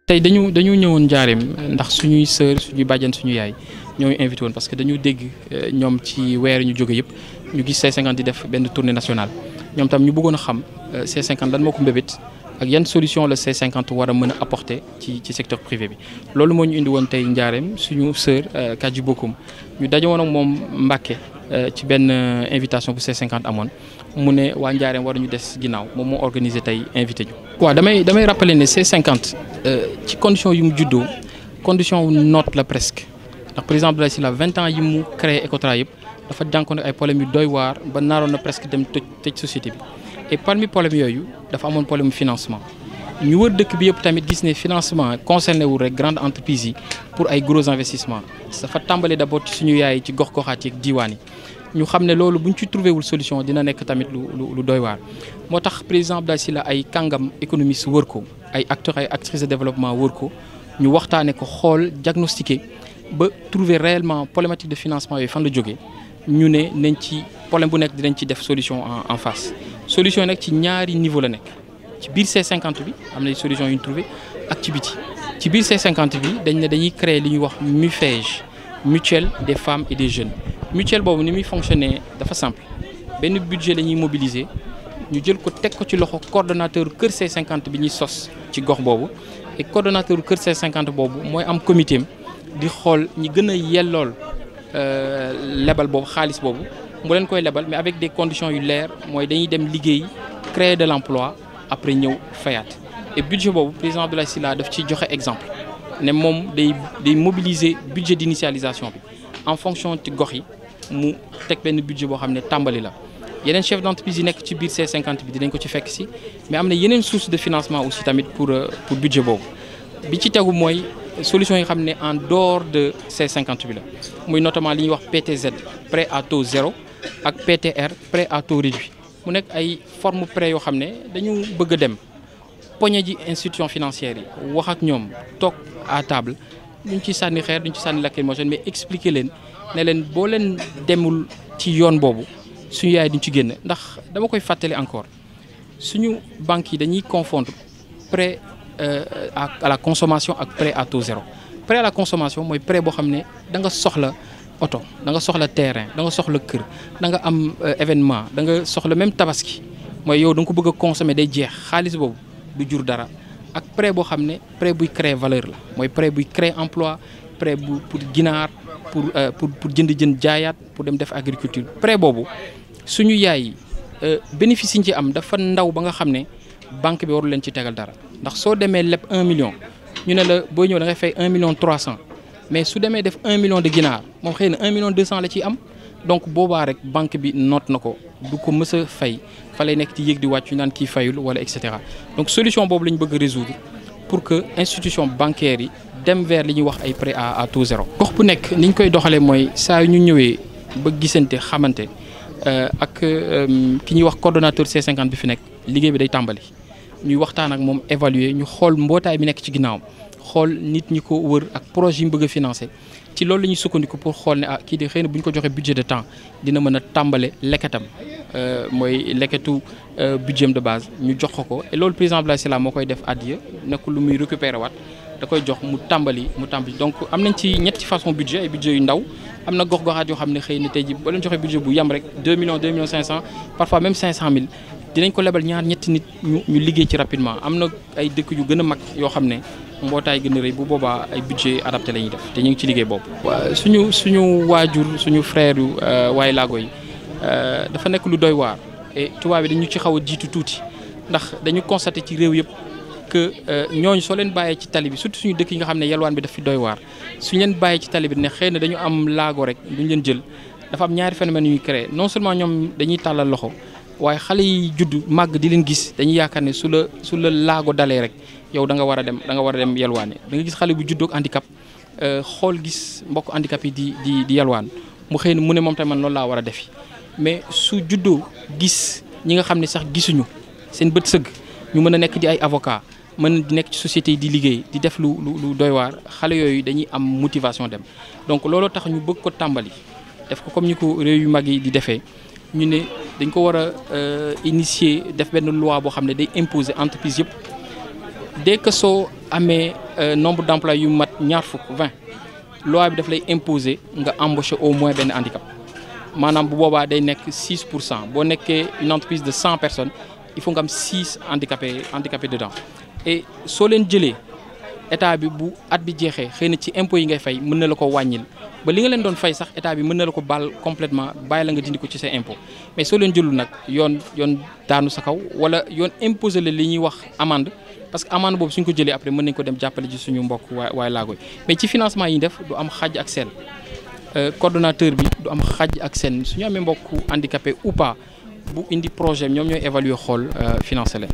tey dañu ñëwoon Njaareem ndax suñuy sœur suñuy bàjjan suñu yaay ñoo invité woon parce que dañu dégg ñoom ci weer ñu jóge yëpp ñu gis C50 di def benn tournée nationale ñoom tam ñu bëggoon a xam C50 lan moo ko mbébét ak yan solution la C50 war a mën a apporter ci secteur privé bi. loolu moo ñu indi woon tey Njaareem suñu sœur Kadji Bokum ñu daje woon ak moom Mbàkke ci benn invitation bu C50 amoon mu ne waa Njaareem war ñu des ginnaaw moom moo organisé tey invité ñu. waaw damay rappeler ne C50 ci condition yu mu juddoo condition note la presque ndax président Abdoulaye Sylla 20 ans yi mu créé Ecotra yëpp dafa jànkoonte ay problèmes yu doy waar ba naaroon na presque dem tëj société bi et parmi problème yooyu dafa amoon problème financement ñu wër dëkk bi yëpp tamit gis ne financement concerné wul rek grande entreprise yi pour ay gros investissements dafa tàmbale d'abord ci suñu yaay ci gox-goxaat yi ak diwaan yi ñu xam ne loolu buñ ci trouvé wul solution dina nekk tamit lu doy waar moo tax président Abdoulaye Sylla ay kàngam économiste wër ko ay acteurs ay actrices de développement wër ko ñu waxtaane ko xool diagnostiqué ba trouver réellement problématique de financement yooyu fan la jógee ñu ne nañ ci problème bu nekk dinañ ci def solution en face solution yi nag ci ñaari niveau la nekk ci biir C50 bi am na solution yu ñu trouvé ak ci biti ci biir C50 bi dañ ne dañuy créer li ñuy wax MUFEJ mutuelle des femmes et des jeunes mutuelle boobu ni muy fonctionner dafa simple benn budget la ñuy mobiliser ñu jël ko teg ko ci loxo coordonnateur kër C50 bi ñuy sos ci gox boobu et coordonnateur kër C50 boobu mooy am comité di xool ñi gën a yellool lebal boobu xaalis boobu mu leen koy lebal mais avec des conditions yu leer mooy dañuy dem liggéey créer de l'emploi après ñëw fayaat et budget boobu président Abdoulaye Sylla daf ci joxe exemple ne moom day mobiliser budget d'initialisation bi en fonction ci gox yi mu teg benn budget boo xam ne tàmbali la yeneen chef d'entreprise yi nekk ci biir C50 bi dinañ ko ci fekk si mais am na yeneen source de financement aussi tamit pour budget boobu bi ci tegu mooy solution yi xam ne en dehors de C50 bi la muy notamment li ñuy wax PTZ prêt à taux zéro ak PTR prêt à taux réduit mu nekk ay forme prêt yoo xam ne dañu bëgg a dem poñe ji institution financière yi wax ak ñoom toog à table duñ ci sànni xeer duñ ci sànni lacrymogène mais expliquer leen ne leen boo leen demul ci yoon boobu suñu yaay duñ ci génn ndax dama koy fàttali encore suñu banques yi dañuy confondre prêt à la consommation ak prêt à taux zéro prêt à la consommation mooy prêt boo xam ne da nga soxla oto da nga soxla terrain da nga soxla kër da nga am événement da nga soxla même tabaski mooy yow da nga ko bëgg a consommer day jeex xaalis boobu du jur dara ak prêt boo xam ne prêt buy créer valeur la mooy prêt buy créer emploi prêt bu pour ginaar pour jënd jaayaat pour dem def agriculture prêt boobu suñu yaay bénéfice yi ñu ci am dafa ndaw ba nga xam ne banque bi warul leen ci tegal dara ndax soo demee leb 1 million ñu ne la booy ñëw da ngay fay 1 million 300 mais su demee def 1 million de ginaar moom xëy na 1 million 200 la ciy am donc boobaa rek banque bi noot na ko du ko mës a fay fa lay nekk ci yéeg di wàcc ñu naan kii fayul wala et cetera donc solution boobu la ñu bëgg a résoudre pour que institution bancaire yi dem vers li ñuy wax ay prêt à taux zéro. gox bu nekk ni ñu koy doxalee mooy saa yu ñu ñëwee ba gisante xamante ak ki ñuy wax coordonnateur C50 bi fi nekk liggéey bi day tàmbali ñuy waxtaan ak moom évaluer ñu xool mbootaay bi nekk ci ginnaawam xool nit ñi ko wër ak projet yi mu bëgg a financer ci loolu la ñuy sukkandiku pour xool ne kii de xëy na bu ñu ko joxee budget de temps dina mën a tàmbale lekkatam mooy lekketu budget de base ñu jox ko et loolu président Abdoulaye Sylla moo koy def addiya nekkul lu muy récupérer waat da koy jox mu tàmbali donc am nañ ci ñetti façon budget ay budget yu ndaw am na gox-goxaat yoo xam ne xëy na tey ji ba leen joxee budget bu yam rek 2 millions 2 millions 500 parfois même 500 000 dinañ ko lebal ñetti nit ñu liggéey ci rapidement am na ay dëkk yu gën a mag yoo xam ne mbootaay gën a rëy bu boobaa ay budget adapté la ñuy def te ñu ngi ci liggéey boobu. waaw suñu waajur suñu frère yu waaye laago yi dafa nekk lu doy waar et tubaab bi dañu ci xaw a jiitu tuuti ndax dañu constaté ci réew yëpp que ñooñu soo leen bàyyee ci tali bi surtout suñu dëkk yi nga xam ne yalwaan bi daf fi doy waar suñu leen bàyyee ci tali bi ne xëy na dañu am laago rek duñ leen jël dafa am ñaari phénomène yu ñuy créé non seulement ñoom dañuy tàllal loxo waaye xale yi judd màgg di leen gis dañuy yaakaar ne su la laago dalee rek yow da nga war a dem yalwaane da nga gis xale bu juddoog handicap xool gis mbokk handicap yi di yalwaan mu xëy na mu ne moom tamit man loolu laa war a defi mais su juddoo gis ñi nga xam ne sax gisuñu seen bët sëgg ñu mën a nekk di ay avocat mën di nekk ci société yi di liggéey di def lu doy waar xale yooyu dañuy am motivation dem donc looloo tax ñu bëgg ko tàmbali def ko comme ni ko réew yu mag yi di defee ñu ne dañ ko war a initier def benn loi boo xam ne day imposer entreprise yëpp dès que soo amee nombre d'emplois yu mat ñaar fukk 20 loi bi daf lay imposer nga embaucher au moins benn handicap maanaam bu boobaa day nekk 6%. boo nekkee une entreprise de 100 personnes il faut nga am 6 handicapés dedans et soo leen jëlee état bi bu at bi jeexee xëy na ci impôts yi ngay fay mën na la ko wàññil ba li nga leen doon fay sax état bi mën na la ko baal complètement bàyyi la nga dindi ko ci say impôts mais soo leen jëlul nag yoon daanu sa kaw wala yoon imposer la li ñuy wax amende parce que amende boobu suñ ko jëlee après mën nañ ko dem jàppale ci suñu mbokk waay laago yi mais ci financement yi ñu def du am xaj ak seen coordonnateur bi du am xaj ak seen suñu amee mbokk handicapé ou pas bu indi projet ñoom ñooy évaluer xool financé leen